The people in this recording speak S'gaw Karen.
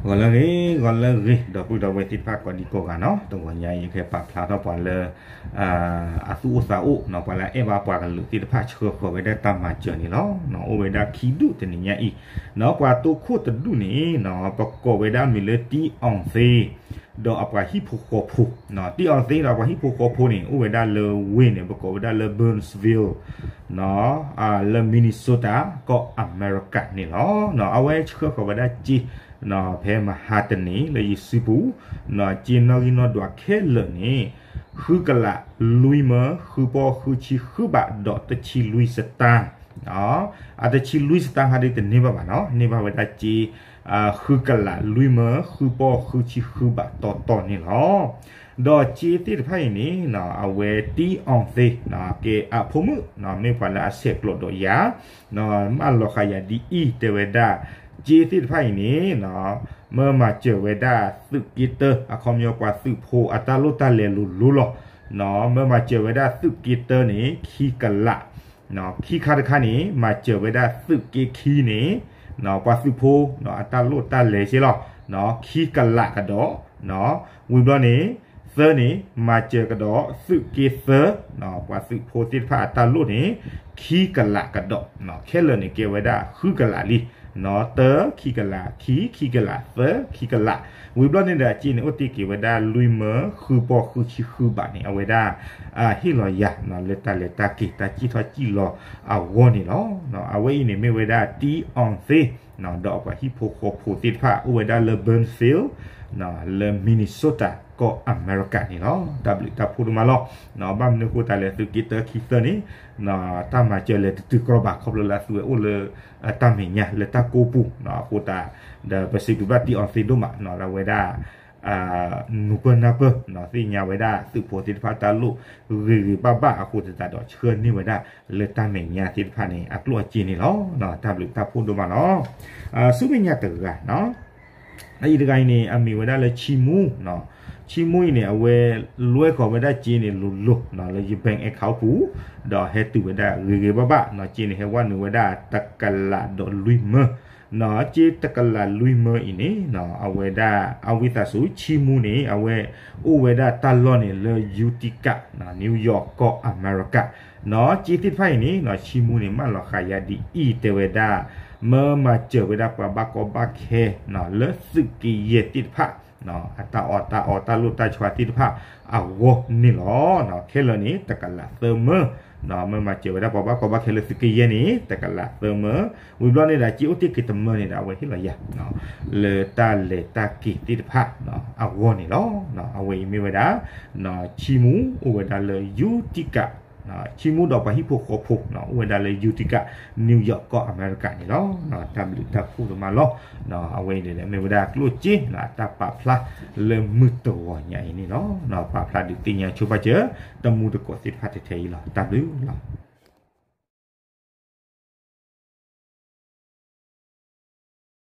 ဂီၤလၢအဂ့ၤ, ဂီၤလၢအဂ့ၤ ဒီပုၢ်ဒီဝဲၢ်သ့ၣ်တဖၣ်ကိးဒံကိးဂၤနီၤ, တဂီၤညါအံၤ ယကပာ်ဖျါထီၣ်ပှၤလၢ အသူၣ်အိၣ်သးအိၣ်နီၤ, ပှၤလၢအအဲၣ်ဘၣ်ပှၤကလုာ်သ့ၣ်တဖၣ် ဆှၢဃီၤဝဲဒၣ်တၢ်မၤစၢၤန့ၣ်လီၤ. အိၣ်ဝဲဒၣ်ခံဒူၣ်တနံၤညါအံၤနီၤ, ပှၤတိခိၣ်တဒူၣ်န့ၣ်နီၤ ပကိးဝဲဒၣ်မ့ၢ်လၢ တံအီၣ်သ့ ဒီးအပှၤဟံၣ်ဖိဃီဖိ, တံအီၣ်သ့ဒီးအပှၤဟံၣ်ဖိဃီဖိန့ၣ် အိၣ်ဝဲဒၣ်လၢဝ့ၢ်န့ၣ် ပကိးဝဲဒၣ်လၢ Burnsville လၢ Minnesota ကီၢ်အမဲရကၤန့ၣ်လီၤ. အဝဲဆှၢဃီၤဝဲဒၣ်စ့ ဖဲမဟါတနံၤလၢယစုပူၤ, စ့နီၣ်ဂံၢ်နီၣ်ဒွးခဲလၢာ်န့ၣ် ဃုကလးလွံၢ်မၢ ဃုပီၢ်ဃုဆံဃုဘးဒီးတဆံလွံၢ်စတၢ် အတဆံလွံၢ်စတၢ်ဟါဒ်တန့ၢ်ဘၣ်ဘၣ်နီၤ, န့ၢ်ဘၣ်ဝဲဒၣ်စ့ ဃုကလးလွံၢ်မၢ ဃုပီၢ်ဃုဆံဃုဘးတီတီန့ၣ်လီၤ. ဒီးစ့သ့ၣ်တဖၣ်အံၤန့ၣ် အဝဲတံအီၣ်သ့ ကဲအဖိမုၣ် မ့ၢ်ပှၤလၢအဆဲးကျိးဒီးယၤ မၢလီၤဃာ်ယၤဒ်အံၤ တဲဝဲဒၣ် စ့သ့ၣ်တဖၣ်အံၤန့ၣ် မၢမၤစၢၤဝဲဒၣ်သုးက့တၢ အခီပညီပှၤသုးဖိအတၢ်လိၣ်တၢ်လဲၤလိၤလိၤလီၤ. မၢမၤစၢၤဝဲဒၣ်သုးက့တၢန့ၣ် ခံကလး ခံခါတခါန့ၣ် မၤစၢၤဝဲဒၣ်သုးက့ခံန့ၣ် ပှၤသုးဖိ အတၢ်လိၣ်တၢ်လဲၤစ့လီၤ ခံကလးကဒီး ဝံၤဘျီန့ၣ် သၢန့ၣ် မၤစၢၤကဒီးသုးက့သၢ ပှၤသုးဖိသ့ၣ်တဖၣ်အတၢ်လိၣ်န့ၣ် ခံကလးကဒီး ခဲလၢာ်န့ၣ်ကဲဝဲဒၣ်ဃုကလးလံ တၢ ခံကလး ခံ ခံကလး သၢ ခံကလး ဝံၤဘျီန့ၣ်ဒီး အစ့န့ၣ် အိၣ်တ့ၢ်က့ၤဝဲဒၣ်လွံၢ်မၢ ဃုပီၢ်ဃုဆံဃုဘးန့ၣ် အဝဲဒၣ် ဟ့ၣ်လီၤယၤ လၢတၢ်လဲၤတၢ်က့ၤတၢ်စံၣ်ထီၣ်စံၣ်လီၤအဂီၢ်န့ၣ်လီၤ. အဝဲအံၤန့ၣ်မ့ၢ်ဝဲဒၣ်တံအီၣ်သ့ ဒီးအပှၤဟံၣ်ဖိဃီဖိသ့ၣ်တဖၣ် အိၣ်ဝဲဒၣ်လၢ Burnsville လၢ Minnesota ကီၢ်အမဲရကၤန့ၣ်လီၤ. တၢ်ဘျုးတၢ်ဖှိၣ်ဒိၣ်မးလီၤ. ဘၣ်မနုၤအဃိသတးလဲၣ် သုးက့တၢခံသၢန့ၣ် တၢ်မၤစၢၤလဲၤတတုၤကြီဘၣ် ခီဖျိလၢအသုဝဲအိၣ်လၢ တၢ်မဲာ်ညါလၢတၢ်ကိးပူၤအဃိသတး ဒီးပစံးဘျုးဘၣ်တံအီၣ်သ့ဒိၣ်မး လၢအဝဲဒၣ် နူၤပၢၢ်နၢ်ပၢၢ် သ့ၣ်ညါဝဲဒၣ်သုးဖိသ့ၣ်တဖၣ်တၢ်လိၣ်ဂ့ၤဂ့ၤဘၣ်ဘၣ်အဃိသတးဒီး ဆှၢန့ၢ်ဝဲဒၣ်လၢတၢ်မဲာ်ညါသ့ၣ်တဖၣ်န့ၣ် အကျိၣ်အစ့န့ၣ်လီၤ. တၢ်ဘျုးတၢ်ဖှိၣ်ဒိၣ်မးလီၤ. ဆူမဲာ်ညါတဂၤ အအံၤတဂၤအံၤန့ၣ် အမ့ၢ်ဝဲဒၣ်လၢဆံမူ, ဆံမူအံၤန့ၣ် အဝဲလွဲဃီၤဝဲဒၣ်စ့န့ၣ်လိၤလိၤ လၢယ bank account ပူၤ ဒီးဟဲတုၤဝဲဒၣ်ဂ့ၤဂ့ၤဘၣ်ဘၣ် စ့န့ၣ် ဟဲဝဲနုာ်ဝဲဒၣ်တကလးဒီးလွံၢ်မၢ စ့တကလးလွံၢ်မၢအံၤန့ၣ် အဝဲဒၣ် အဝံသးစူၤ ဆံမူန့ၣ် အဝဲအိၣ်ဝဲဒၣ်တၢ်လီၢ်န့ၣ်လၢ Utica, New York ကီၢ်အမဲရကၤ စ့သ့ၣ်တဖၣ်အံၤန့ၣ် ဆံမူန့ၣ် မၢလီၤဃာ်ယၤဒ်အံၤ တဲဝဲဒၣ် မၢမၤစၢၤဝဲဒၣ်ပှၤဘၣ်ကီဘၣ်ခဲ လၢသုးက့ယဲၢ်သ့ၣ်တဖၣ် အတၢ်အီၣ်တၢ်အီတၢ်လိၣ်တၢ်ဆှါသ့ၣ်တဖၣ် အဂီၢ်န့ၣ်လီၤ. ခဲလၢာ်န့ၣ် တကလးသၢမၢ မၢမၤစၢၤဝဲဒၣ်ပှၤဘၣ်ကီဘၣ်ခဲလၢသုးက့ယဲၢ်န့ၣ် တကလးသၢမၢ ဝံၤဘျီန့ၣ်ဒီး စ့အိၣ်တ့ၢ်က့ၤတမၢန့ၣ်ဒီး အဝဲဟ့ၣ်လီၤယၤ လၢတၢ်လဲၤတၢ်က့ၤသ့ၣ်တဖၣ် အဂီၢ်န့ၣ်လီၤ. အဝဲအံၤမ့ၢ်ဝဲဒၣ် ဆံမူအိၣ်ဝဲဒၣ်လၢ Utica, ဆံမူဒီးပှၤဟံၣ်ဖိဃီဖိ အိၣ်ဝဲဒၣ်လၢ Utica, New York ကီၢ်အမဲရကၤန့ၣ်လီၤ. တၢ်ဘျုးတၢ်ဖှိၣ်ဒိၣ်မးလီၤ. အဝဲအံၤန့ၣ်မ့ၢ်ဝဲဒၣ်ကျိၣ်စ့ တၢ်ပာ်ဖျါလၢမုၢ်တဂီၤညါအံၤန့ၣ်လီၤ. ပာ်ဖျါဒုးသ့ၣ်ညါဆိပာ်စၢၤ တမူတကိးသ့ၣ်တဖၣ်ထဲထဲအံၤလီၤ. တၢ်ဘျုးလီၤ.